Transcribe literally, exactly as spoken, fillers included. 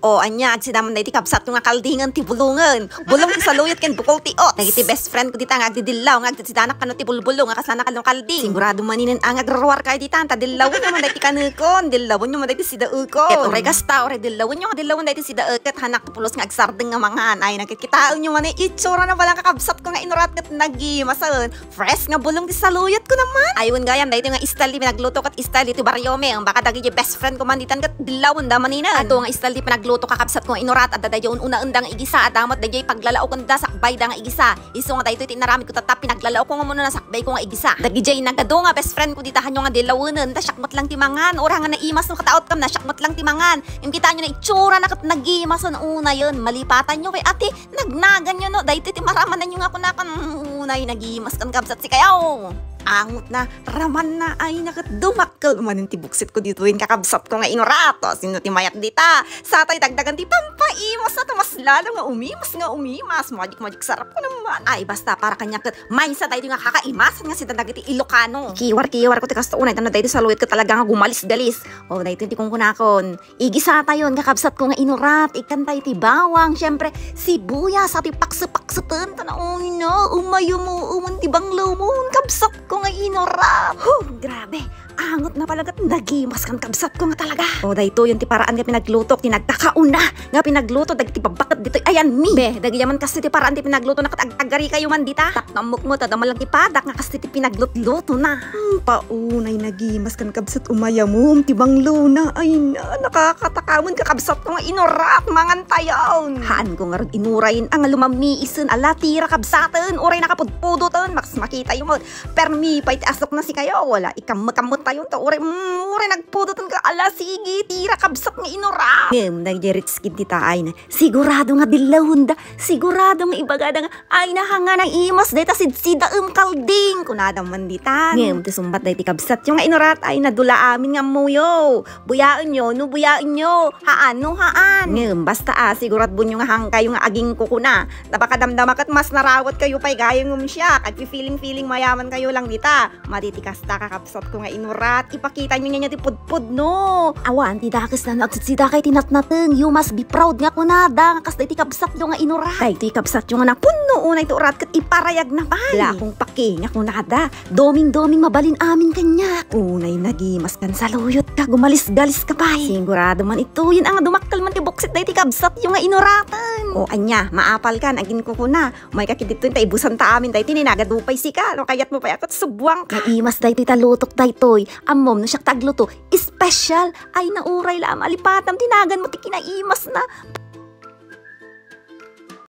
O, ania, agsida man daytoy kabsatko nga kaldingen ti bulongen. Bulong ti saluyot ken bukol ti oats. Dagiti best friend ko dita nga agdidillaw nga agsidanak kano ti bulbulong nga kasla nakano kalding. Sigurado maninen a nga agruruar kayo dita, ta dillawenyo man daytoy kanekon, dillawenyo man daytoy sidaekon. Ket uray kasta, uray dillawenyo nga dillawen daytoy sidaek, ket hanak pulos nga agsardeng nga mangan. Ay, nakikitaenyo man ay itsura na pala nga kabsatko nga inurat ket nagimasen. Fresh nga bulong ti saluyotko naman. Ay, wen gayam, daytoy nga style ti pinagluto ket style ti bariomi. Baka dagiti best friend ko man ditan ket dillawenda maninen. Ato nga style ti pinagluto, kakabsatko nga inurat, adda daydiay un-unaenda nga igisa, adda met daydiay paglalaokenda sakbayda nga igisa. Isu nga daytoy ti inaramidko tatta, pinaglalaokko nga umuna, sakbayko nga igisa. Dagidiay nagadu nga best friend ko dita, hanyo nga dillawenen, ta siak met lang ti mangan. Uray nga naimas no kataotkam na, siak met lang ti mangan. Ngem kitaenyo na itsurana ket nagimasen, unayen, malipatanyo pay a ti nagnaganyo no daytoy ti maramananyo nga kunakon, "Unay, nagimaskan kabsat sikayo." Angot na, raman na, ay, naket dumakkel manen ti buksitko ditoy, kakabsatko nga inurat. O, sino ti mayat dita? Satay dagdagan ti pampaimas, ta mas lalo nga umimas nga umimas. Magic, magic sarap ko naman. Ay, basta para kaniak ket maysa daytoy nga kakaimasan nga sida dagiti Ilocano. Kiwar-kiwarko ti kasta, unay, ta daytoy saluyot ket talaga nga gumalis-galis. O, daytoy ti kunkunakon. Igisatayon, kakabsatko nga inurat, ikkantay ti bawang, siempre, sibuyas, a ti pakse-pakseten, ta nauna, umayumo, uman ti banglawmon, kabsatko nga inurat. Huh, grabe, angot na pala ket nagimaskan kabsatko nga talaga. O, daytoyen ti paraan nga pinaglutok ti nagkakauna nga pinagluto dagiti babbaket ditoy ayanmi. Be, dagidiay man kasta ti paraan ti pinaglutona ket agtagarikayo man dita. Tapno ammok met, adda man lang ti padak nga kasta ti pinaglutluto na. Hmm, paunay nagimaskan kabsat umayamom ti banglona. Ay na, nakakatakawen kakabsatko nga inurat, mangantayon. Haanko ngarud inurayen a nga lumammiisen a la tira kabsaten, uray nakapudpudoten, makas makitayo met. Permi pay ti asukna sikayo, wala ikammekammettayon ta uray, mm, uray nagpudoten ka, ala, sige, tira kabsat nga inurat. Ngem, dagiti rich kid dita ay na, sigurado nga dillawenda, sigurado nga ibagada nga, "Ay, nahanga naimas dayta sidsidaem kalding," kunada man ditan. Ngem ti sungbat daytoy kabsatyo nga inurat, ay, nadula amin nga ammoyo. Buyaenyo no buyaenyo, haan no haan. Ngem basta a, siguradonyo nga hangkayo nga agingkukuna. Ta baka damdama ket mas narawetkayo pay gayam ngem siak. Agpi-feeling-feeling mayamankayo lang dita. Madi ti kasta, kakabsatko nga inurat, ipakitayo niya ti pudpudno. Awan ti dakes na no agsidsida kay ti natnateng. You must be proud nga kunada nga kasdaytoy kabsatyo nga inurat. Daytoy kabsatyo nga napunno unay ti urat ket iparayagna pay. Wala akong paki nga kunada. Doming-doming mabalin amin kaniak. Unay nagimaskan saluyot ka, gumalis-galis ka pay. Sigurado man itoyen a nga dumakkel man ti buksit daytoy kabsatyo nga inuraten. O ania, maapalkan, agingkukuna. Mayka ket ditoy ta ibusanta amin daytoy, ni nagadu pay sika. No kayatmo pay a ket subuangka. Naimas daytoy ta lutok daytoy. Ammom no siak ta agluto, special. Ay na, uray la a malipatam ti naganmo ti kinaimasna.